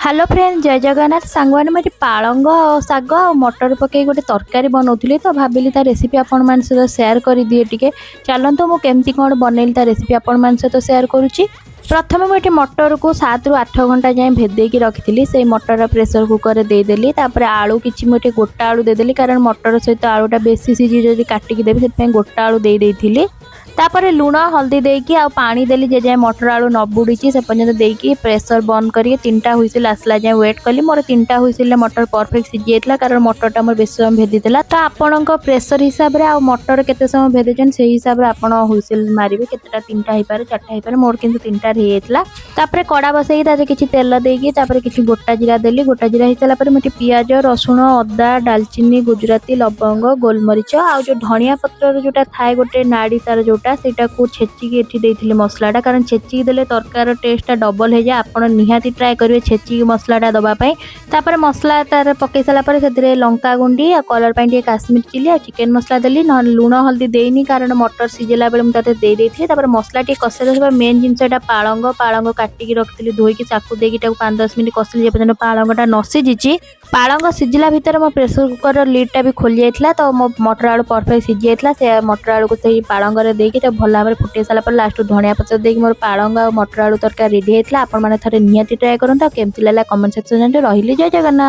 Hello friend, ଜୟ ଜଗନ୍ନାଥ। ସାଙ୍ଗମାନେ, ମୁଁ ଏଠି ପାଳଙ୍ଗ ଶାଗ ଆଉ ମଟର ପକେଇ ଗୋଟେ ତରକାରୀ ବନାଉଥିଲି, ତ ଭାବିଲି ତା ରେସିପି ଆପଣମାନଙ୍କ ସହିତ ସେୟାର କରିଦିଏ ଟିକେ। ଚାଲନ୍ତୁ, ମୁଁ କେମିତି କ'ଣ ବନେଇଲି ତା ରେସିପି ଆପଣମାନଙ୍କ ସହିତ ସେୟାର କରୁଛି। ପ୍ରଥମେ ମୁଁ ଏଠି ମଟରକୁ 7ରୁ 8 ଘଣ୍ଟା ଯାଏଁ ଭେଦେଇକି ରଖିଥିଲି। ସେଇ ମଟର ପ୍ରେସର କୁକରରେ ଦେଇଦେଲି। ତାପରେ ଆଳୁ କିଛି ମୁଁ ଏଠି ଗୋଟା ଆଳୁ ଦେଇଦେଲି, କାରଣ ମଟର ସହିତ ଆଳୁଟା ବେଶୀ ସିଝି ଯଦି କାଟିକି ଦେବି, ସେଥିପାଇଁ ଗୋଟା ଆଳୁ ଦେଇ ଦେଇଥିଲି। ତାପରେ ଲୁଣ ହଳଦୀ ଦେଇକି ଆଉ ପାଣି ଦେଲି, ଯେ ଯାଏଁ ମଟର ଆଳୁ ନ ବୁଡ଼ିଛି ସେ ପର୍ଯ୍ୟନ୍ତ ଦେଇକି ପ୍ରେସର ବନ୍ଦ କରିକି ତିନିଟା ହୁଇସିଲ୍ ଆସିଲା ଯାଏଁ ୱେଟ୍ କଲି। ମୋର ତିନିଟା ହୁଇସିଲ୍ରେ ମଟର ପରଫେକ୍ଟ ସିଝି ଯାଇଥିଲା, କାରଣ ମଟରଟା ମୋର ବେଶୀ ସମୟ ଭେଦିଥିଲା। ତ ଆପଣଙ୍କ ପ୍ରେସର ହିସାବରେ ଆଉ ମଟର କେତେ ସମୟ ଭେଦେଇଛନ୍ତି, ସେଇ ହିସାବରେ ଆପଣ ହୁଇସିଲ୍ ମାରିବେ। କେତେଟା, ତିନିଟା ହେଇପାରେ, ଚାରିଟା ହେଇପାରେ। ମୋର କିନ୍ତୁ ତିନିଟାରେ ହେଇଯାଇଥିଲା। ତାପରେ କଡ଼ା ବସେଇକି ତା ଦେହରେ କିଛି ତେଲ ଦେଇକି ତାପରେ କିଛି ଗୋଟା ଜିରା ଦେଲି। ଗୋଟା ଜିରା ହେଇସାରିଲା ପରେ ମୁଁ ଏଠି ପିଆଜ, ରସୁଣ, ଅଦା, ଡାଲଚିନି, ଗୁଜୁରାତି, ଲବଙ୍ଗ, ଗୋଲମରିଚ ଆଉ ଯେଉଁ ଧଣିଆ ପତ୍ରର ଯେଉଁଟା ଥାଏ ଗୋଟେ ନାଡ଼ି ତାର ଯେଉଁଟା, ସେଇଟାକୁ ଛେଚିକି ଏଠି ଦେଇଥିଲି ମସଲାଟା, କାରଣ ଛେଚିକି ଦେଲେ ତରକାରୀର ଟେଷ୍ଟଟା ଡବଲ୍ ହେଇଯାଏ। ଆପଣ ନିହାତି ଟ୍ରାଏ କରିବେ ଛେଚିକି ମସଲାଟା ଦେବା ପାଇଁ। ତାପରେ ମସଲା ତାର ପକେଇ ସାରିଲା ପରେ ସେଥିରେ ଲଙ୍କା ଗୁଣ୍ଡି ଆଉ କଲର୍ ପାଇଁ ଟିକେ କାଶ୍ମୀର ଚିଲି ଆଉ ଚିକେନ୍ ମସଲା ଦେଲି। ନହେଲେ ଲୁଣ ହଳଦୀ ଦେଇନି, କାରଣ ମଟର ସିଝିଲା ବେଳେ ମୁଁ ତାଦେହରେ ଦେଇ ଦେଇଥିଲି। ତାପରେ ମସଲା ଟିକେ କଷେଇ ଦେଲା। ମେନ୍ ଜିନିଷ ଏଇଟା ପାଳଙ୍ଗ। ପାଳଙ୍ଗ କାଟିକି ରଖିଥିଲି ଧୋଇକି, ତାକୁ ଦେଇକି ତାକୁ 5-10 ମିନିଟ୍ କଷିଲି, ଯେ ପର୍ଯ୍ୟନ୍ତ ପାଳଙ୍ଗଟା ନ ସିଝିଛି। ପାଳଙ୍ଗ ସିଝିଲା ଭିତରେ ମୋ ପ୍ରେସର କୁକରର ଲିଡ୍ଟା ବି ଖୋଲି ଯାଇଥିଲା, ତ ମୋ ମଟର ଆଳୁ ପରଫେକ୍ଟ ସିଝି ଯାଇଥିଲା। ସେ ମଟର ଆଳୁକୁ ସେଇ ପାଳଙ୍ଗରେ ଦେଇକି ତାକୁ ଭଲ ଭାବରେ ଫୁଟେଇ ସାରିଲା ପରେ ଲାଷ୍ଟକୁ ଧଣିଆ ପତ୍ର ଦେଇକି ମୋର ପାଳଙ୍ଗ ଆଉ ମଟର ଆଳୁ ତରକାରୀ ରେଡ଼ି ହେଇଥିଲା। ଆପଣମାନେ ଥରେ ନିହାତି ଟ୍ରାଏ କରନ୍ତୁ ଆଉ କେମିତି ଲାଗିଲା କମେଣ୍ଟ ସେକ୍ସନରେ। ରହିଲି, ଜୟ ଜଗନ୍ନାଥ।